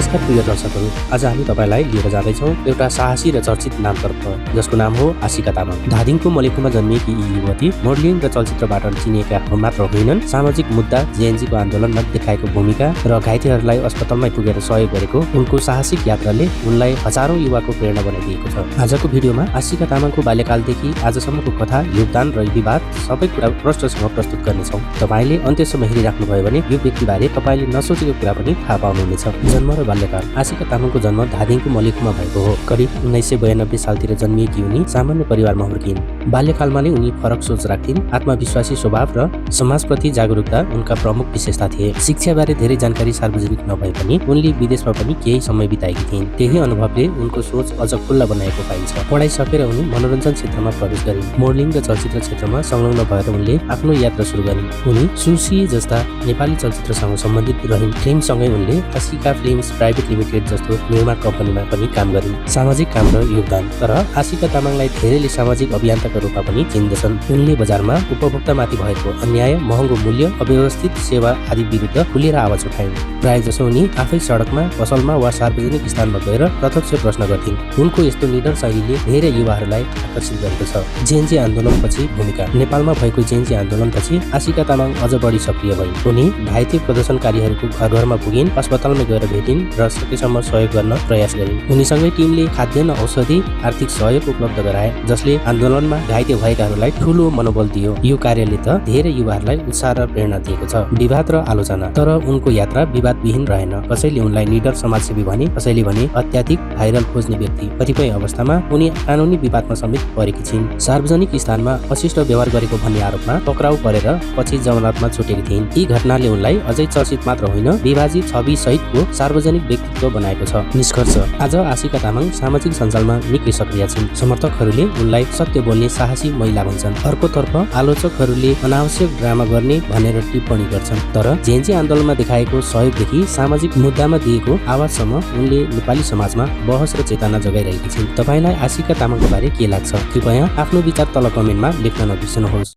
नमस्कार प्रिय दर्शकहरू, आज हामी तपाईलाई लिएर जाँदैछौँ एउटा साहसी र चर्चित नामतर्फ, जसको नाम हो आशिका तामाङ। धादिङको मलेखुमा जन्मिएकी यी युवती मोडलिङ र चलचित्रबाट चिनिएका मात्र होइनन्, सामाजिक मुद्दा जेएनजीको आन्दोलनमा देखाएको भूमिका र घाइतेहरूलाई अस्पतालमा पुगेर सहयोग गरेको उनको साहसिक यात्राले उनलाई हजारौं युवाको प्रेरणा बनाइदिएको छ। आजको भिडियोमा आशिका तामाङको बाल्यकालदेखि आजसम्मको कथा, योगदान र विवाद सबै कुरा प्रष्टसँग प्रस्तुत गर्नेछौँ। तपाईले अन्त्यसम्म हेरिराख्नुभयो भने यो व्यक्तिबारे तपाईले नसोचेको कुरा पनि थाहा पाउनुहुनेछ। जन्म र बाल्यकाल। आशिका तामाङको जन्म धादिङको मलेखुमा भएको हो। करिब 1992 सालतिर जन्मिएकी उनी सामान्य परिवारमा हुर्किन्। बाल्यकालमा नै उनी फरक सोच राख्थिन्। आत्मविश्वासी स्वभाव र समाजप्रति जागरुकता उनका प्रमुख विशेषता थिए। शिक्षाबारे धेरै जानकारी सार्वजनिक नभए पनि उनले विदेशमा पनि केही समय बिताएकी थिइन्। त्यही अनुभवले उनको सोच अझ खुल्ला बनाएको पाइन्छ। पढाइ सकेर उनी मनोरञ्जन क्षेत्रमा प्रवेश गरिन्। मोडलिङ र चलचित्र क्षेत्रमा संलग्न भएर उनले आफ्नो यात्रा सुरु गरिन्। उनी सुसी जस्ता नेपाली चलचित्रसँग सम्बन्धित रहिन्। फिल्मसँगै उनले आशिका फिल्म्स प्राइभेट लिमिटेड जस्तो निर्माण कम्पनीमा पनि काम गरिन्। सामाजिक काम र योगदान। तर आशिका तामाङलाई धेरैले सामाजिक अभियन्ताका रूपमा पनि चिन्दछन्। उनले बजारमा उपभोक्तामाथि भएको अन्याय, महँगो मूल्य, अव्यवस्थित सेवा आदि विरुद्ध खुलेर आवाज उठाइन्। प्रायजसो उनी आफै सडकमा, पसलमा वा सार्वजनिक स्थानमा गएर प्रत्यक्ष प्रश्न गर्थिन्। उनको यस्तो निडर शैलीले धेरै युवाहरूलाई आकर्षित गरेको छ। जेएनजी आन्दोलनपछि भूमिका। नेपालमा भएको जेएनजी आन्दोलनपछि आशिका तामाङ अझ बढी सक्रिय भइन्। उनी घाइते प्रदर्शनकारीहरूको घर-घरमा पुगिन्, अस्पतालमा गएर भेटिन् र सकेसम्म सहयोग गर्न प्रयास गरिन्। उनीसँगै टिमले खाद्यान्न, औषधि, आर्थिक सहयोग उपलब्ध गराए, जसले आन्दोलनमा घाइते भएकाहरूलाई ठूलो मनोबल दियो। यो कार्यले त धेरै युवाहरूलाई उत्साह र प्रेरणा दिएको छ। विवाद र आलोचना। तर उनको यात्रा विवादविहीन रहेन। कसैले उनलाई निडर समाजसेवी भने, कसैले भने अत्याधिक भाइरल खोज्ने व्यक्ति। कतिपय अवस्थामा उनी कानुनी विवादमा समेत परेकी छिन्। सार्वजनिक स्थानमा अशिष्ट व्यवहार गरेको भन्ने आरोपमा पक्राउ परेर पछि जमानतमा छुटेकी थिइन्। यी घटनाले उनलाई अझै चर्चित मात्र होइन, विभाजित छवि सहितको सार्वजनिक व्यक्तित्व बनाएको छ। निष्कर्ष, आज आशिका तामाङ सामाजिक सञ्जालमा निकै सक्रिय छिन्। समर्थकहरूले उनलाई सत्य बोल्ने साहसी महिला भन्छन्। अर्कोतर्फ आलोचकहरूले अनावश्यक ड्रामा गर्ने भनेर टिप्पणी गर्छन्। तर जेएनजी आन्दोलनमा देखाएको सहयोगदेखि सामाजिक मुद्दामा दिएको आवाजसम्म उनले नेपाली समाजमा बहस र चेतना जगाइरहेकी छिन्। तपाईलाई आशिका तामाङको बारे के लाग्छ? कृपया आफ्नो विचार तल कमेन्टमा लेख्न नबिर्सनुहोस्।